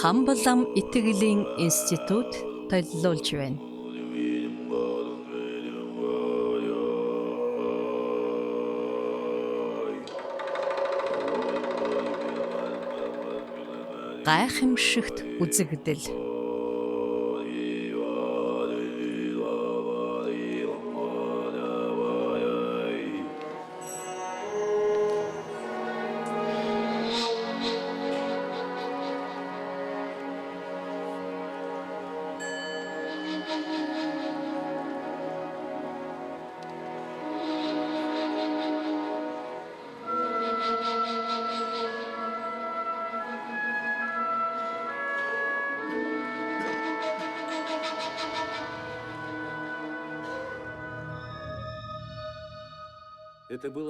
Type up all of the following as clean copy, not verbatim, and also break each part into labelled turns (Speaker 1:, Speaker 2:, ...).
Speaker 1: Хамбалам итгэлийн институт төллүүлж байна. Гайхамшигт үзэгдэл.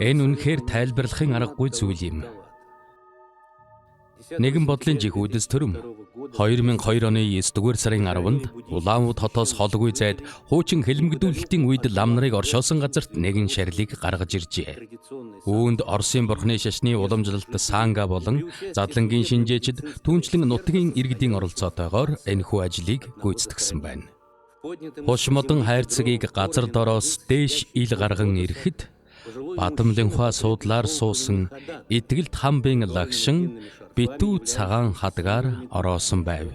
Speaker 2: Энэ үнэхээр тайлбарлахын аргагүй зүйл юм. Нэгэн бодлын жихүүдэс төрөм 2002 оны 9 дугаар сарын 10-нд Улаанбут хотоос холгүй зайд хуучин хилмигдүүлэлтийн үед лам нарыг оршоосон газарт нэгэн шарилыг гаргаж иржээ. Үүнд Оросын бурхны шашны уламжлалт санга болон задлангийн шинжээчд түүнчлэн нутгийн иргэдийн оролцоотойгоор энэхүү ажлыг гүйцэтгэсэн байна. Хуш модон хайрцагийг газар дороос дээш ил гарган ирэхэд Бадамлынхаа суудлаар суусан итгэлт хамбын лагшин битүү цагаан хадгаар ороосон байв.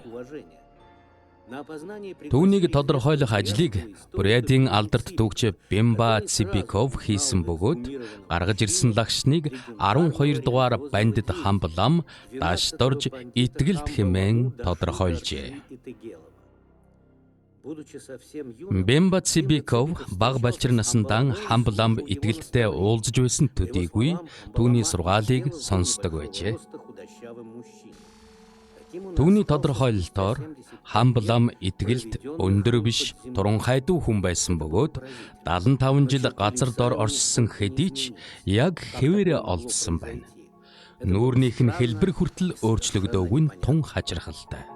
Speaker 2: Түүнийг тодорхойлох ажлыг Бурятын алдарт түүгч Бимба Цибиков хийсэн бөгөөд гаргаж ирсэн лагшныг 12 дугаар бандит хамблам Дашдорж итгэлт хэмээн тодорхойлжээ. Бемба Цибиков бага балчир насандаа хамблам итгэлттэй уулзаж байсан төдийгүй түүний сургаалыг сонсдог байжээ. Түүний тодорхойлолтоор хамблам итгэлт өндөр биш туранхайдуу хүн байсан бөгөөд 75 жил газар дор оршсон хэдий ч яг хэвээрээ олдсон байна. Нүүрнийх нь хэлбэр хүртэл өөрчлөгдөөгүй нь тун хачирхалтай.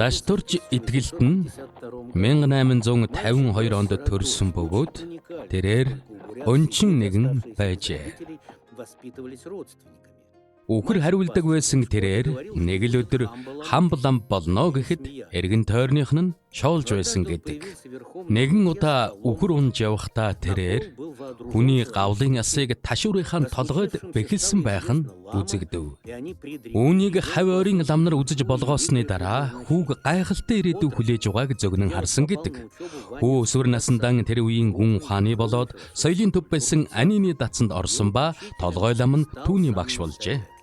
Speaker 2: Дашдорж итгэлт нь 1852 онд төрсөн бөгөөд тэрээр өнчин нэгэн байжээ. Үхэр хариулдаг байсан тэрээр нэг л өдөр хамблам болно гэхэд эргэн тойрных нь шоолж байсан гэдэг. Нэгэн удаа үхэр унж явахдаа тэрээр хүний гавлын ясыг ташуурынхаа толгойд бэхэлсэн байх нь үзэгдэв. Үүнийг хавь ойрын лам нар үзэж болгоосны дараа хүүг гайхалтай ирээдүй хүлээж байгааг зөгнөн харсан гэдэг. Хүү өсвөр насандаа тэр үеийн гүн ухааны болоод соёлын төв байсан Анины дацанд орсон ба толгой лам нь түүний багш болжээ.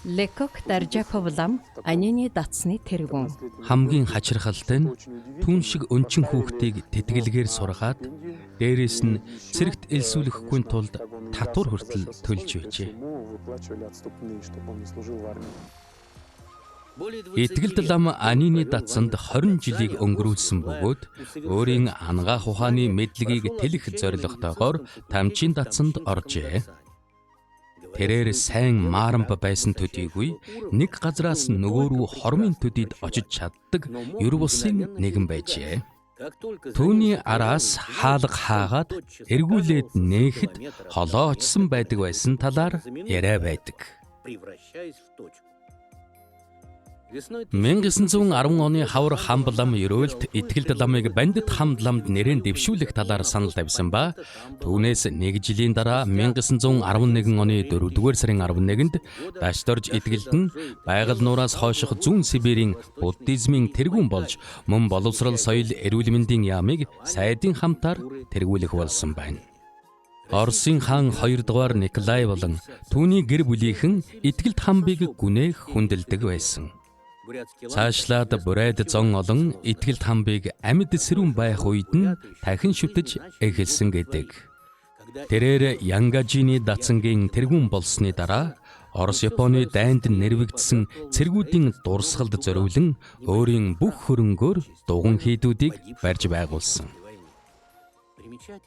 Speaker 1: Лекок Даржапов лам Анины дацны тэргүүн.
Speaker 2: Хамгийн хачирхалтай нь түн шиг өнчин хүүхдийг тэтгэлгээр сургаад дээрээс нь цэрэгт элсүүлэхгүй тулд татвар хүртэл төлж байжээ. Итгэлт лам Анины дацанд 20 жилийг өнгөрүүлсэн бөгөөд өөрийн ангаах ухааны мэдлэгийг тэлэх зорилготойгоор тамчийн дацанд оржээ. Тэрээр сайн маарамб байсан төдийгүй нэг газраас нөгөө рүү хормын төдийд очиж чаддаг ер бусын нэгэн байжээ. Түүний араас хаалга хаагаад эргүүлээд нээхэд холоо очсон байдаг байсан талаар яриа байдаг. 1910 оны хавар хамблам ерөөлт итгэлт ламыг бандит хамбламд нэрэн дэвшүүлэх талаар санал тавьсан ба түүнээс нэг жилийн дараа 1911 оны 4-р сарын 11-нд Дашдорж итгэлт нь байгаль нуураас хойших зүүн Сибирийн буддизмын тэргүүн болж мөн боловсрол соёл эрүүл мэндийн яамыг сайдын хамтаар тэргүүлэх болсон байна. Оросын хаан 2 дугаар Николай болон түүний гэр бүлийнхэн итгэлт хамбыг гүнээх хүндэлдэг байсан. Цаашлаад бурайд зон олон итгэлт хамбыг амьд сэрүүн байх үед нь дахин шүтэж эхэлсэн гэдэг. Тэрээр Янгажины дацангийн тэргүүн болсны дараа Орос Японы дайнд нэрвэгдсэн цэргүүдийн дурсгалд зориулан өөрийн бүх хөрөнгөөр дуган хийдүүдийг барьж байгуулсан.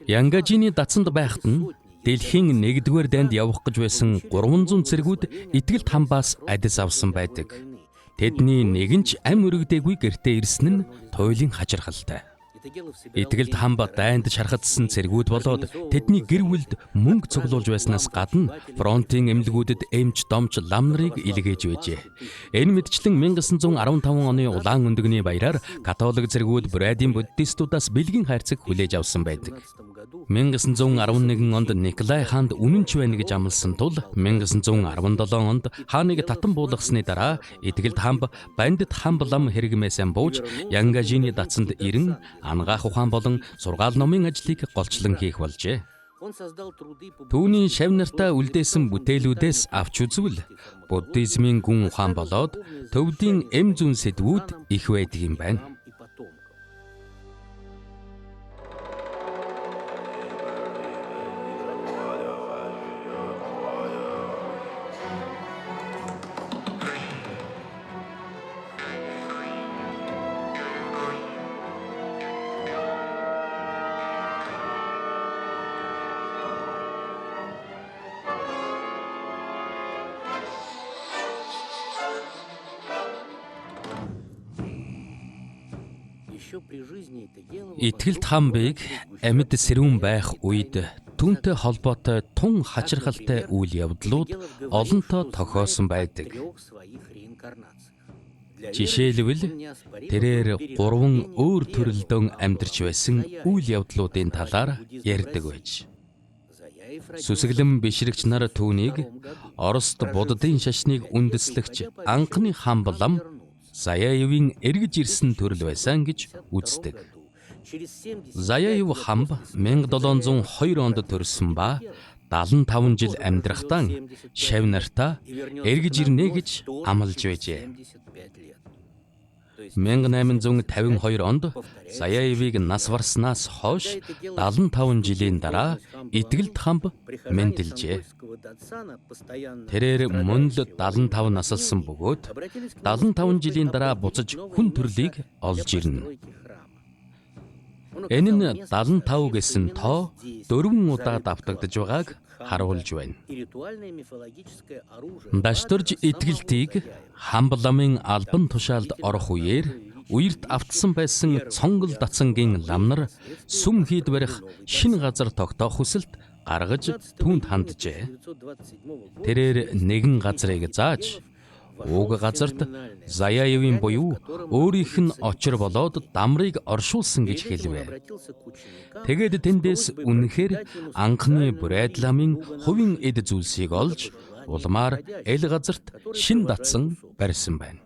Speaker 2: Янгажины дацанд байхад нь дэлхийн 1-р дайнд явах гэж байсан 300 цэргүүд итгэлт хамбаас адис авсан байдаг. Тэдний нэгэн ч ам өргөдөөгүй гэртээ ирсэн нь туйлын хачирхалтай. Итгэлт хамба дайнд шархагдсан цэргүүд болоод тэдний гэр бүлд мөнгө цуглуулж байснаас гадна фронтын эмнэлгүүдэд эмч, домч, лам нарыг илгээж байжээ. Энэ мэтчлэн 1915 оны улаан өндөгний баяраар католик цэргүүд бурайдын буддистуудаас бэлгийн хайрцаг хүлээж авсан байдаг. 1911 онд Николай хаанд үнэнч байна гэж амласан тул 1917 онд хааныг татан буулгасны дараа итгэлт хамб бандит хамб лам хэрэгмээсээ бууж Янгажины дацанд ирэн ангаах ухаан болон сургаал номын ажлыг голчлон хийх болжээ. Түүний шав нартаа үлдээсэн бүтээлүүдээс авч үзвэл буддизмын гүн ухаан болоод төвдийн эм зүйн сэдвүүд их байдаг юм байна. Итгэлт хамбыг амьд сэрүүн байх үед түүнтэй холбоотой тун хачирхалтай үйл явдлууд олонтоо тохиосон байдаг. Жишээлбэл тэрээр 3 өөр төрөлдөн амьдарч байсан үйл явдлуудын талаар ярьдаг байж. Сүсэглэн бишрэгч нар түүнийг Орост буддын шашныг үндэслэгч анхны хамб лам Заяевын эргэж ирсэн төрөл байсан гэж үздэг. Заяев хамб 1702 онд төрсөн ба 75 жил амьдрахдаа шав нартаа эргэж ирнэ гэж амлаж байжээ. 1852 онд Заяевыг нас барснаас хойш 75 жилийн дараа итгэлт хамб мэндэлжээ. Тэрээр мөн л 75 насалсан бөгөөд 75 жилийн дараа буцаж хүн төрлийг олж ирнэ. Энэ нь 75 гэсэн тоо 4 удаа давтагдаж байгааг харуулж байна. Дашдорж итгэлтийг хамб ламын албан тушаалд орох үеэр үерт автсан байсан цонгол дацангийн лам нар сүм хийд барих шинэ газар тогтоох хүсэлт гаргаж түүнд ханджээ. Тэрээр нэгэн газрыг зааж уг газарт Заяевын буюу өөрийнх нь очир болоод дамрыг оршуулсан гэж хэлвэ. Тэгээд тэндээс үнэхээр анхны бурайд ламын хувийн эд зүйлсийг олж улмаар эл газарт шин датсан барьсан байна.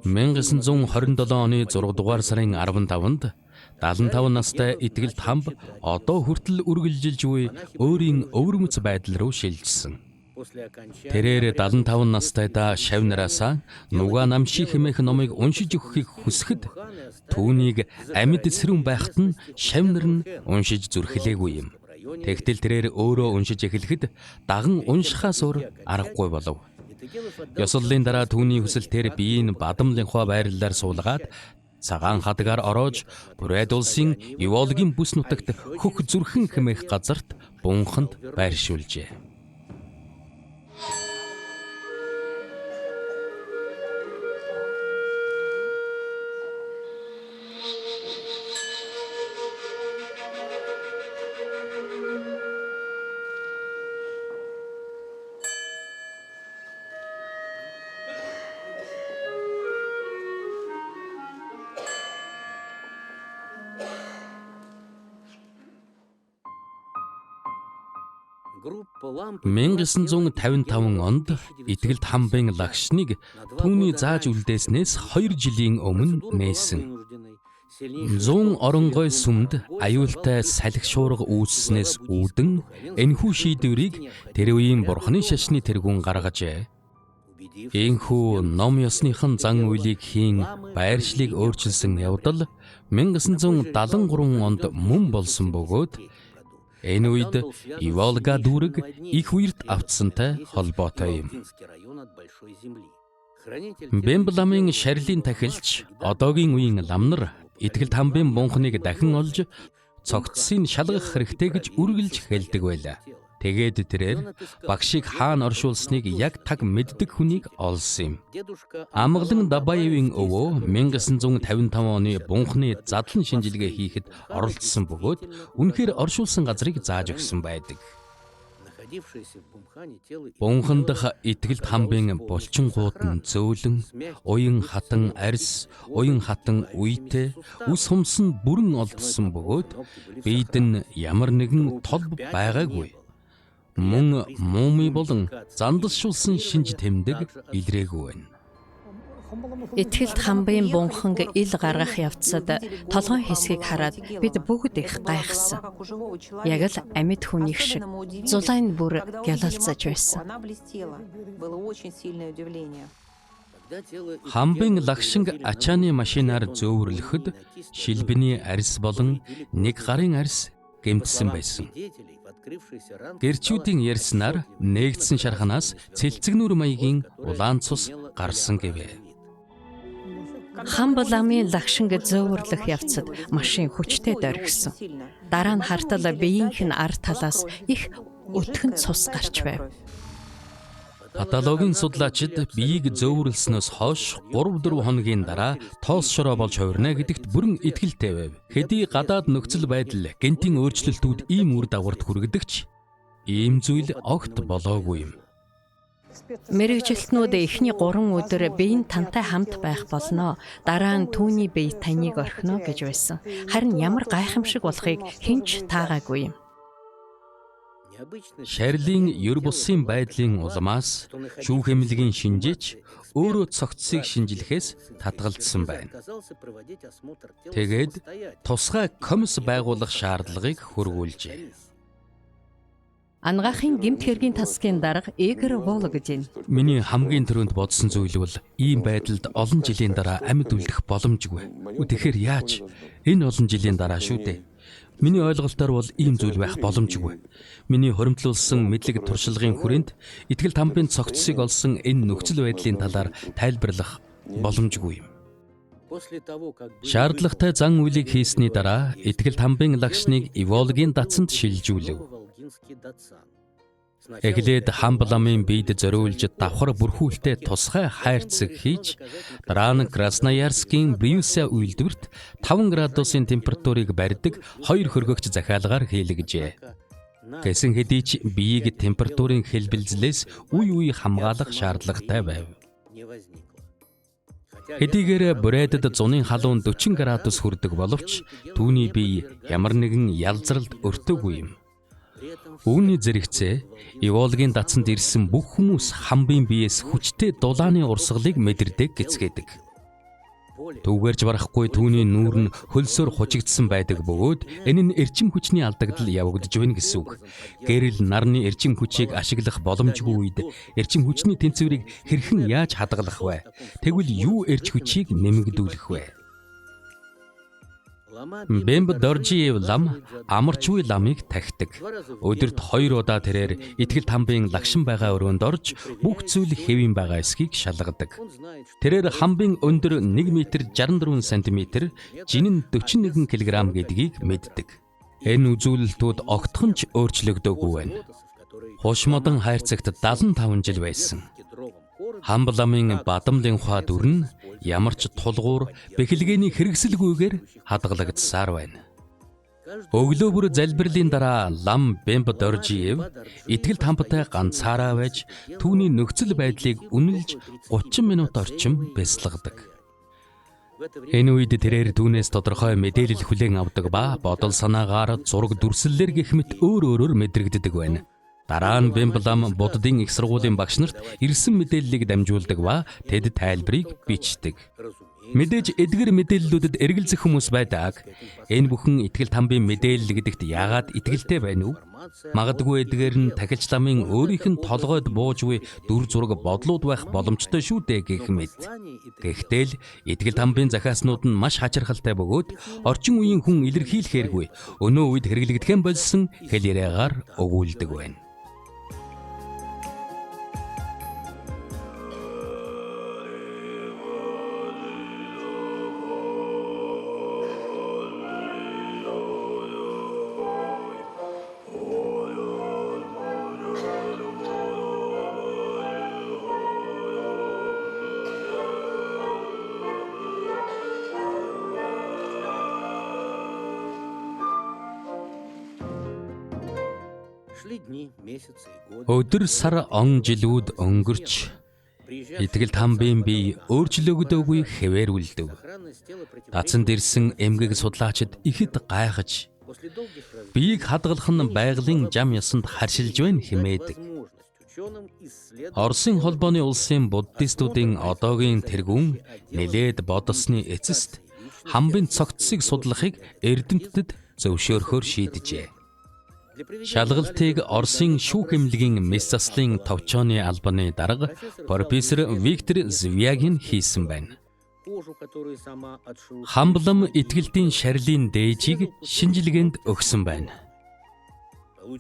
Speaker 2: 1927 оны 6 дугаар сарын 15-нд 75 настай итгэлт хамб одоо хүртэл үргэлжилж буй өөрийн өвөрмөц байдал руу шилжсэн. Тэрээр 75 настайдаа шав нараасаа Нуга намши хэмээх номыг уншиж өгөхийг хүсэхэд түүнийг амьд сэрүүн байхад нь шав нар нь уншиж зүрхлээгүй юм. Тэгтэл тэрээр өөрөө уншиж эхлэхэд даган уншихаас өөр аргагүй болов. Ёслолын дараа түүний хүсэлтээр биеийн бадамлынхаа байрлалаар суулгаад цагаан хадгаар ороож Бурайд улсын Иволгийн бүс нутагт хөх зүрхэн хэмээх газарт бунханд байршуулжээ. 1955 онд итгэлт хамбын лагшныг түүний зааж үлдээснээс 2 жилийн өмнө нээсэн. Зүүн оронгой сүмд аюултай салхи шуурга үүсснээс үүдэн энэхүү шийдвэрийг тэр үеийн бурхны шашны тэргүүн гаргажээ. Ийхүү ном ёсныхан зан үйлийг хийн байршлыг өөрчилсөн явдал 1973 онд мөн болсон бөгөөд энэ үед Иволга дүүрэг их үерт автсантай холбоотой юм. Бэмб ламын шарилын тахилч одоогийн үеийн лам нар Итгэлт хамбын бунханыг дахин олж цогцсыг шалгах хэрэгтэй гэж үргэлж хэлдэг байлаа. Тэгээд тэрээр багшийг хаана оршуулсныг яг таг мэддэг хүнийг олсон юм. Амгалан Дабаевын өвөө 1955 оны бунханы задлан шинжилгээ хийхэд оролцсон бөгөөд үнэхээр оршуулсан газрыг зааж өгсөн байдаг. Бунхан дахь Итгэлт хамбын булчингууд нь зөөлөн, уян хатан арьс, уян хатан үетэй, үс хумс нь бүрэн олдсон бөгөөд биед нь ямар нэгэн толб байгаагүй. Мөн мууми болон зандалшуулсан шинж тэмдэг илрээгүй байна.
Speaker 1: Итгэлт хамбын бунханг ил гаргах явцад толгойн хэсгийг хараад бид бүгд их гайхсан. Яг л амьд хүнийх шиг зулай нь бүр гялалзаж байсан.
Speaker 2: Хамбын лагшинг ачааны машинаар зөөвөрлөхөд шилбэний арьс болон нэг гарын арьс гэмтсэн байсан. Гэрчүүдийн ярьснаар нээгдсэн шарханаас цэлцэгнүүр маягийн улаан цус гарсан гэвэ.
Speaker 1: Хамб ламын лагшинг зөөвөрлөх явцад машин хүчтэй доргисон. Дараа нь хартал биеийнх нь ар талаас их өтгөн цус гарч байв.
Speaker 2: Патологийн судлаачид биеийг зөөвөрлснөөс хойш 3-4 хоногийн дараа тоос шороо болж хувирна гэдэгт бүрэн итгэлтэй байв. Хэдий гадаад нөхцөл байдал гэнтийн өөрчлөлтүүд ийм үр дагаварт хүргэдэг ч ийм зүйл огт болоогүй юм.
Speaker 1: Мэргэжилтнүүд эхний 3 өдөр бие нь тантай хамт байх болно. Дараа нь түүний бие таныг орхино гэж байсан. Харин ямар гайхамшиг болохыг хэн ч таагаагүй юм.
Speaker 2: Шарилын ер бусын байдлын улмаас шүүх эмнэлгийн шинжээч өөрөө цогцсыг шинжилэхээс татгалзсан байна. Тэгээд тусгай комисс байгуулах шаардлагыг хөрвүүлжээ.
Speaker 1: Ангаахын гэмт хэргийн тасгийн дарга Игорь Вологдин.
Speaker 2: Миний хамгийн түрүүнд бодсон зүйл бол ийм байдалд олон жилийн дараа амьд үлдэх боломжгүй. Тэгэхээр яаж? Энэ олон жилийн дараа шүү дээ. Миний ойлголтоор бол ийм зүйл байх боломжгүй. Миний хуримтлуулсан мэдлэг туршлагын хүрээнд Итгэлт хамбын цогцсыг олсон энэ нөхцөл байдлын талаар тайлбарлах боломжгүй юм. Шаардлагатай зан үйлийг хийсний дараа Итгэлт хамбын лагшныг Иволгийн дацанд шилжүүлэв. Эхлээд хамб ламын биед зориулж давхар бүрхүүлтэй тусгай хайрцаг хийж, дараа нь Красноярскийн Брюса үйлдвэрт 5 градусын температурыг барьдаг 2 хөргөгч захиалгаар хийлгэжээ. Гэсэн хэдий ч биеийг температурын хэлбэлзлээс үе үе хамгаалах шаардлагатай байв. Хэдийгээр Брэдэд зуны халуун 40 градус хүрдэг боловч түүний бие ямар нэгэн ялзралд өртөөгүй юм. Үүний зэрэгцээ Иволгийн дацанд ирсэн бүх хүмүүс хамбын биеэс хүчтэй дулааны урсгалыг мэдэрдэг гэцгээдэг. Түүгээрж барахгүй түүний нүүр нь хөлсөөр хужигдсан байдаг бөгөөд энэ нь эрчим хүчний алдагдал явагдаж байна гэсэн үг. Гэрэл нарны эрчим хүчийг ашиглах боломжгүй үед эрчим хүчний тэнцвэрийг хэрхэн яаж хадгалах вэ? Тэгвэл юу эрч хүчийг нэмэгдүүлэх вэ? Бэмб Доржиев лам амарчгүй ламыг тахидаг. Өдөрт 2 удаа тэрээр Итгэлт хамбын лагшин байгаа өрөөнд орж бүх зүйл хэвийн байгаа эсхийг шалгадаг. Тэрээр хамбын өндөр 1 м 64 см, жин нь 41 кг гэдгийг мэддэг. Энэ үзүүлэлтүүд огтхон ч өөрчлөгдөөгүй байна. Хуш модон хайрцагт 75 жил байсан. Хамб ламын бадамлын ухаа дүр нь ямар ч тулгуур бэхэлгээний хэрэгсэлгүйгээр хадгалагдсаар байна. Өглөө бүр залбирлын дараа лам Бэмб Доржиев Итгэлт хамбтай ганцаараа байж түүний нөхцөл байдлыг үнэлж 30 минут орчим бясалгадаг. Энэ үед тэрээр түүнээс тодорхой мэдээлэл хүлээн авдаг ба бодол санаагаар зураг дүрслэлээр гэх мэт өөр өөрөөр мэдрэгддэг байна. Дараа нь Бэмб лам Буддын их сургуулийн багш нарт ирсэн мэдээллийг дамжуулдаг ба тэд тайлбарыг бичдэг. Мэдээж эдгэр мэдээллүүдэд эргэлзэх хүмүүс байдаг. Энэ бүхэн итгэлт хамбын мэдээлэл гэдэгт яагаад итгэлтэй байна вэ? Магадгүй эдгээр нь тахилч ламын өөрийнх нь толгойд бууж буй дүр зураг бодлууд байх боломжтой шүү дээ гэх мэт. Гэхдээ л итгэлт хамбын захиаснууд нь маш хачирхалтай бөгөөд орчин үеийн хүн илэрхийлэхээргүй өнөө үед хэрэглэгдэхэн болсон хэл яриагаар өгүүлдэг байна. Өдөр сар он жилүүд өнгөрч итгэлт хамбын бие өөрчлөгдөөгүй хэвээр үлдэв. Дацанд ирсэн эмгэг судлаачид ихэд гайхаж биеийг хадгалах нь байгалийн зам ёсонд харшилж байна хэмээдэг. Оросын холбооны улсын буддистуудын одоогийн тэргүүн нэлээд бодсны эцэст хамбын цогцсыг судлахыг эрдэмтэд зөвшөөрөхөөр шийджээ. Шалгалтыг Оросын шүүх эмнэлгийн мэс заслын товчооны албаны дарга профессор Виктор Звягин хийсэн байна. Хамблам итгэлтийн шарлын дээжийг шинжилгээнд өгсөн байна.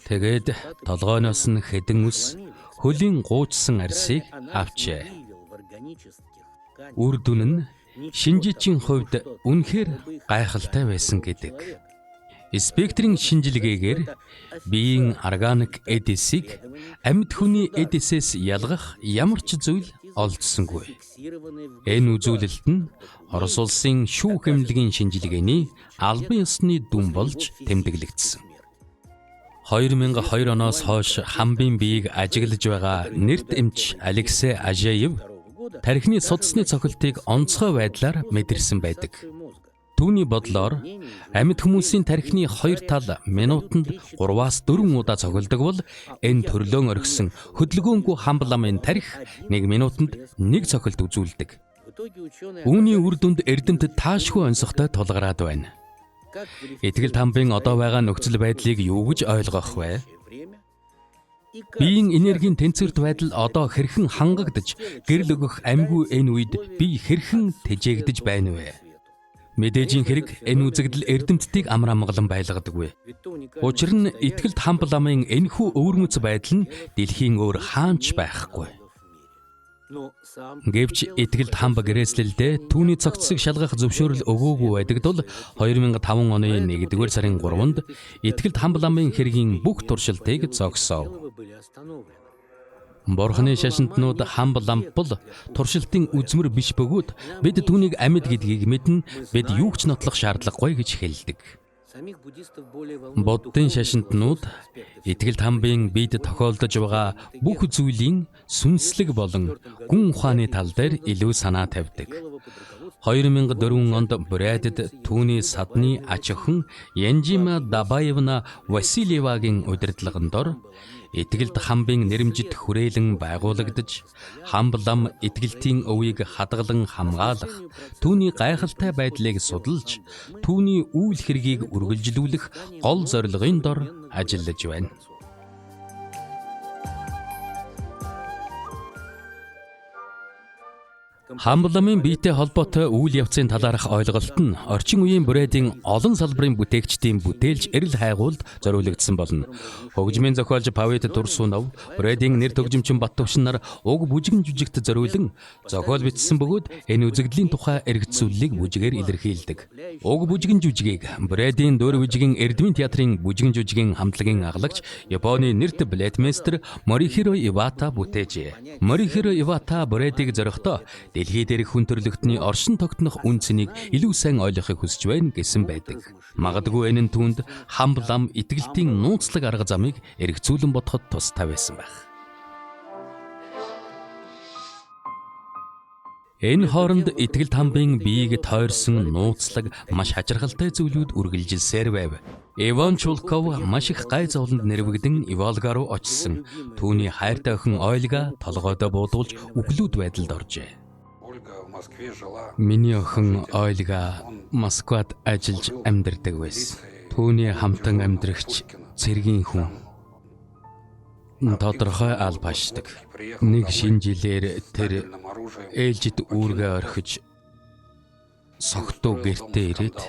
Speaker 2: Тэгээд толгойноос нь хэдэн үс хөлийн гуужсан арьсыг авчээ. Үр дүн нь шинжээчийн хувьд үнэхээр гайхалтай байсан гэдэг. Спектрийн шинжилгээгээр биеийн органик эдисийг амьд хүний эдисээс ялгах ямар ч зүйл олдсонгүй. Энэ үзүүлэлт нь Орос улсын шүүх эмнэлгийн шинжилгээний албан ёсны дүн болж тэмдэглэгдсэн. 2002 оноос хойш хамбын биеийг ажиглаж байгаа нэрт эмч Алексей Ажаев тархины судасны цохилтыг онцгой байдлаар мэдэрсэн байдаг. Түүний бодлоор амьд хүмүүсийн тархины хоёр тал минутанд 3-аас 4 удаа цохилдог бол энэ төрлөөн орхисон хөдөлгөөнгүй хамб ламын тархи 1 минутанд 1 цохилт үзүүлдэг. Үүний үр дүнд эрдэмтэд таашгүй онцгой тулгараад байна. Итгэлт хамбын одоо байгаа нөхцөл байдлыг юу гэж ойлгох вэ? Биеийн энергийн тэнцвэрт байдал одоо хэрхэн хангагдаж гэрэл өгөх амьгүй энэ үед бие хэрхэн тэжээгдэж байна вэ? Мэдээжийн хэрэг энэ үзэгдэл эрдэмтдийг амар амгалан байлгадаггүй. Учир нь итгэлт хамб ламын энэхүү өвөрмөц байдал нь дэлхийн өөр хаанч байхгүй. Гэвч итгэлт хамб гэрээслэлдээ түүний цогцсыг шалгах зөвшөөрөл өгөөгүй байдаг тул 2005 оны 1-р сарын 3-нд итгэлт хамб ламын хэргийн бүх туршилтыг зогсоов. Бурхны шашинтнууд хамб лам бол туршилтын үзмэр биш бөгөөд бид түүнийг амьд гэдгийг мэднэ, бид юу ч нотлох шаардлагагүй гэж хэлдэг. Буддын шашинтнууд итгэлт хамбын бид тохиолдож байгаа бүх зүйлийн сүнслэг болон гүн ухааны тал дээр илүү санаа тавьдаг. 2004 онд Бурятад түүний садны ач охин Янжима Дабаевна Васильевагийн удирдлагын дор итгэлт хамбын нэрэмжит хүрээлэн байгуулагдаж, хамб лам итгэлтийн өвийг хадгалан хамгаалах, түүний гайхалтай байдлыг судалж, түүний үйл хэргийг үргэлжлүүлэх гол зорилгын дор ажиллаж байна. Хамб ламын биетэй холбоотой үйл явцын талаарх ойлголт нь орчин үеийн Бурятын олон салбарын бүтээгчдийн бүтээлч эрэл хайгуулд зориулагдсан болно. Хөгжмийн зохиолч Павит Турсунов, Бурятын нэр төгжимчин Баттувшин нар уг бүжгэн жүжигт зориулан зохиол бичсэн бөгөөд энэ үзэгдлийн тухай эргэцүүллийг бүжгээр илэрхийлдэг. Уг бүжгэн жүжигийг Бурятын дөөр бүжгийн Эрдмийн театрын бүжгэн жүжигийн хамтлагийн аглагч Японы нэрт балетмейстер Морихиро Ивата бүтээжээ. Морихиро Ивата Бурятыг зорихдоо дэлхий дээрх хүн төрлөختний оршин тогтнох үн цэнийг илүү сайн ойлгохыг хүсэж байна гэсэн байдаг. Магадгүй энэ нь түүнд хамб лам итгэлтийн нууцлаг арга замыг эргцүүлэн бодоход тустай байсан байх. Энэ хооронд итгэлт хамбын биеийг тойрсон нууцлаг маш хачирхалтай зүйлүүд үргэлжилсээр байв. Иван Чулков маш их гай зовлонд нэрвэгдэн Иволга руу очсон. Түүний хайртай охин Ольга толгойдоо буудуулж үхлүүд байдалд оржээ. Миний охин Ольга Москвад ажиллаж амьдардаг байсан. Түүний хамтан амьдрагч цэргийн хүн тодорхой алба хашдаг. Нэг шинэ жилээр тэр ээлжид үүргээ орхиж согтуу гэртээ ирээд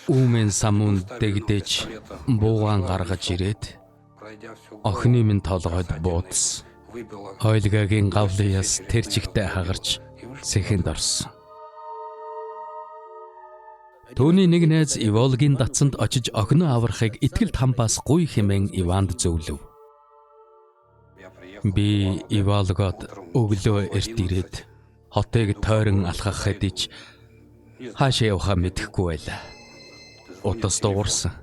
Speaker 2: үүмэн самуун дэгдэж буугаан гаргаж ирээд охины минь толгойд буудсан. Ольгагийн гавлын яс тэр чигтээ хагарч сэхэнд орсон. Түүний нэг найз Иволгийн датсанд очиж охиноо аврахыг итгэлт хамбаас гуй хэмээн Иванд зөвлөв. Би Иволгод өглөө эрт ирээд хотыг тойрон алхах хэдий ч хаашаа явахаа мэдэхгүй байлаа. Утас дуурсан.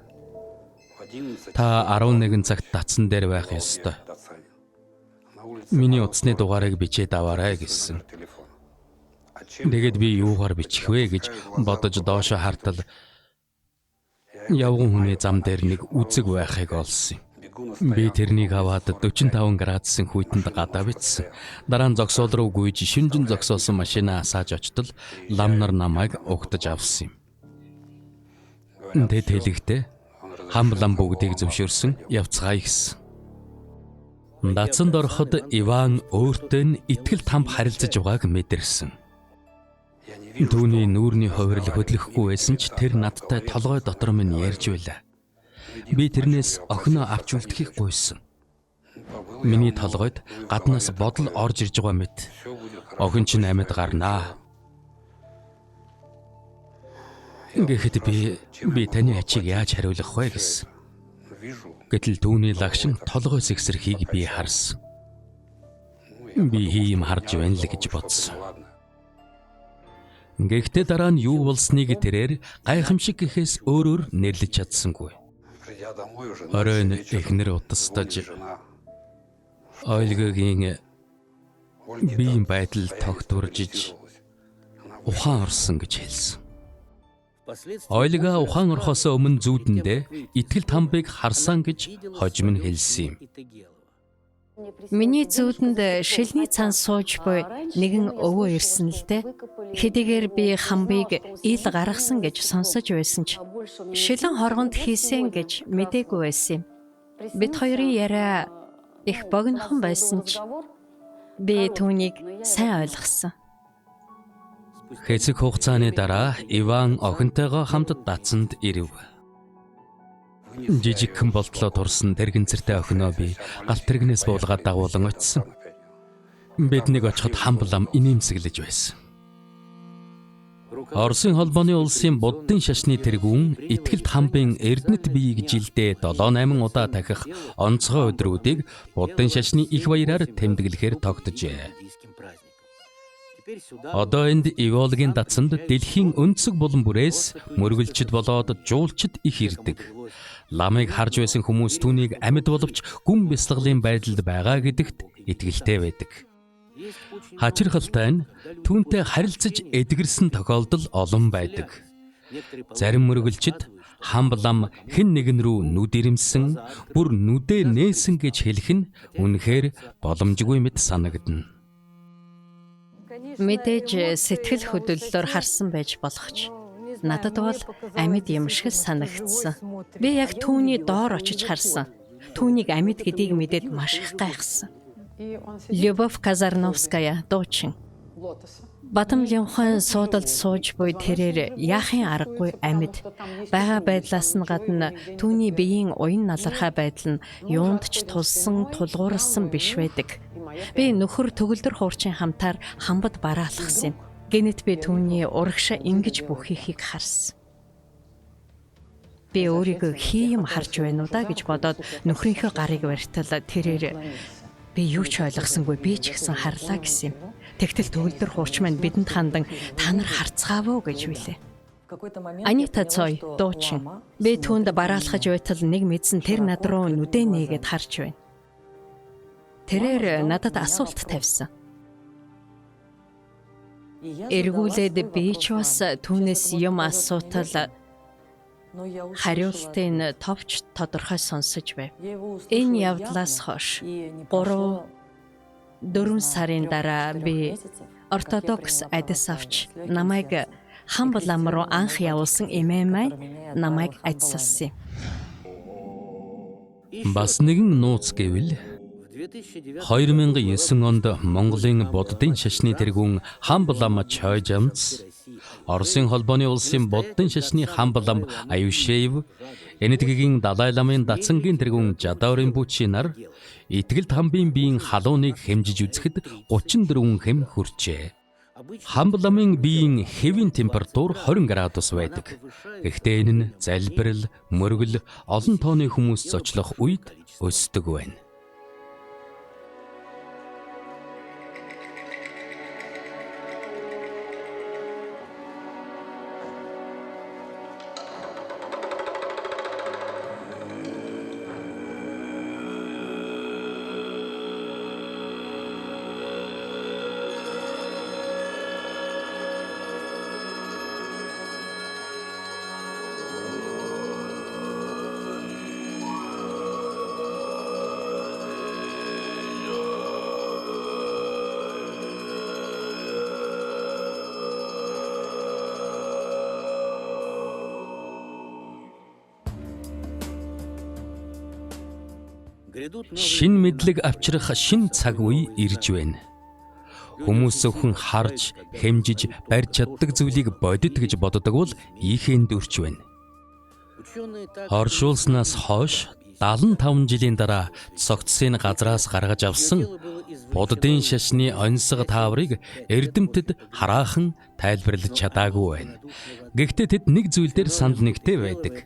Speaker 2: Та 11 цагт датсан дээр байх ёстой. Миний утасны дугаарыг бичээд аваарай гэсэн. Тэгээд би юугаар бичих вэ гэж бодож доошоо хартал явган хүний зам дээр нэг үзэг байхыг олсон юм. Би тэрнийг аваад 45 градусын хүйтэнд гадаа бичсэн. Дараа нь зогсоол руу гүйж шинжин зогсоосон машинаа асааж очтол лам нар намайг угтаж авсан юм. Тэд хэлэхдээ хам лам бүгдийг зөвшөөрсөн, явцгаая гэсэн. Датсанд ороход Иван өөртөө нь итгэл тамб харилцаж байгааг мэдэрсэн. Түүний нүүрний хувирал хөдлөхгүй байсан ч тэр надтай толгой дотор минь ярьж байлаа. Би тэрнээс охиноо авч үлдэхийг гуйсан. Миний толгойд гаднаас бодол орж ирж байгаа мэт. Охин чинь амьд гарнаа. Гэхэд би таны ачийг яаж хариулах вэ гэсэн. Гэтэл түүний лагшин толгой сэгсрэхийг би харсан. Би хийм харж байна л гэж бодсон. Гэхдээ дараа нь юу болсныг тэрээр гайхамшиг гэхээс өөрөөр нэрлэж чадсангүй. Оройн эхнэр утастаж Ольгагийн биеийн байдал тогтворжиж ухаан орсон гэж хэлсэн. Ольга ухаан орохоос өмнө зүүдэндээ итгэл тамбыг харсан гэж хожим нь хэлсэн юм.
Speaker 1: Миний зүүдэнд шилний цан сууж буй нэгэн өвөө ирсэн л дээ. Хэдийгээр би хамбыг ил гаргасан гэж сонсож байсан ч шилэн хоргонд хийсэн гэж мдээгүй байсан юм. Бид хоёрын яриа их богинохон байсан ч би түүнийг сайн ойлгосон.
Speaker 2: Хэсэг хугацааны дараа Иван охинтойгоо хамт датсанд ирэв. Жижигхэн болтлоо турсан тэрэгцэртэй охиноо би галт тэрэгнээс буулгаад дагуулan очисон. Биднийг очиход хамблам инээмсэглэж байсан. Оросын холбооны улсын буддын шашны тэргүүн итгэлт хамбын Эрдэнэт биеийг жилдээ 7-8 удаа дахих онцгой өдрүүдийг буддын шашны их баяраар тэмдэглэхээр тогтжээ. Одоо энд Иволгийн датсанд дэлхийн өнцөг булан бүрээс мөргөлчд болоод жуулчд их ирдэг. Ламыг харж байсан хүмүүс түүнийг амьд боловч гүн бясалгалын байдалд байгаа гэдэгт итгэлтэй байдаг. Хачирхалтай нь түүнтэй харилцаж эдгэрсэн тохиолдол олон байдаг. Зарим мөргөлчд хамб лам хэн нэгэн рүү нүд ирэмсэн, бүр нүдээ нээсэн гэж хэлэх нь үнэхээр боломжгүй мэт санагдана.
Speaker 1: Мэдээж сэтгэл хөдлөлөөр харсан байж болох ч надад бол амьд юм шиг л санагдсан. Би яг түүний доор очиж харсан. Түүнийг амьд гэдгийг мэдээд маш их гайхсан. Любовь Казарновская дуучин. Бадам Линхон суудалд сууж буй тэрээр яахын аргагүй амьд байгаа байдлаас нь гадна түүний биеийн уян налархай байдал нь юунд ч тулсан тулгуурласан биш байдаг. Би нөхөр төгөлдөр хуурчин хамтаар хамбад бараалхсан юм. Гэнэт би түүний урагшаа ингэж бүхийхийг харсан. Би өөрийгөө хий юм харж байна уу да гэж бодоод нөхрийнхөө гарыг барьтал тэрээр би юу ч ойлгосонгүй би ч гэсэн харлаа гэсэн юм. Тэгтэл төгөлдөр хуурч маань бидэнд хандан та нар харцгаав уу гэж билээ. Анита Цой дуучин. Би түүнд бараалхаж байтал нэг мэдсэн тэр над руу нүдээ нээгээд харж байна. Тэрээр надад асуулт тавьсан. Эргүүлээд би ч бас түүнээс юм асуутал хариултыг товч тодорхой сонсож байв. Энэ явдлаас хойш 3 4 сарын дараа би ортодокс адис авч намайг Хамб лам руу анх явуулсан эмээ маань намайг адисалсан юм.
Speaker 2: Бас нэгэн нууц гэвэл 2009 онд Монголын буддын шашны тэргүүн Хамб лам Чойжамц, Оросын холбооны улсын буддын шашны Хамб лам Аюшеев, Энэтхэгийн Далай ламын дацангийн тэргүүн Жадоо Ринпочи нар Итгэлт хамбын биеийн халууныг хэмжиж үзэхэд 34 хэм хүрчээ. Хамб ламын биеийн хэвийн температур 20 градус байдаг. Гэхдээ энэ нь залбирал, мөргөл, олон тооны хүмүүс зочлох үед өсдөг байна. Шинэ мэдлэг авчрах шинэ цаг үе ирж байна. Хүмүүс зөвхөн харж, хэмжиж, барьж чаддаг зүйлийг бодит гэж боддог бол ихэнд өрч байна. Оршуулснаас хойш 75 жилийн дараа цогцсыг газраас гаргаж авсан буддын шашны оньсого тааврыг эрдэмтэд хараахан тайлбарлаж чадаагүй байна. Гэхдээ тэд нэг зүйл дээр санал нэгтэй байдаг.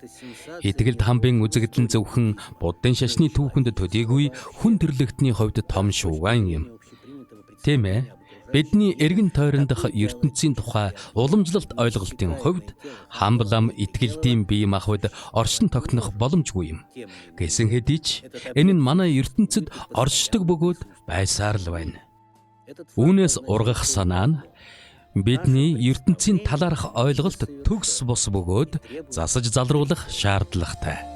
Speaker 2: Итгэлт хамбын үзэгдэл нь зөвхөн буддын шашны түүхэнд төдийгүй хүн төрлөختний хувьд том шуугиан юм. Тийм ээ. Бидний эргэн тойрондох ертөнцийн тухай уламжлалт ойлголтын хувьд Хамб лам итгэлтийн бие махбод оршин тогтнох боломжгүй юм. Гэсэн хэдий ч энэ нь манай ертөнцид оршдог бөгөөд байсаар л байна. Үүнээс ургах санаа нь бидний ертөнцийн талаарх ойлголт төгс бус бөгөөд засаж залруулах шаардлагатай.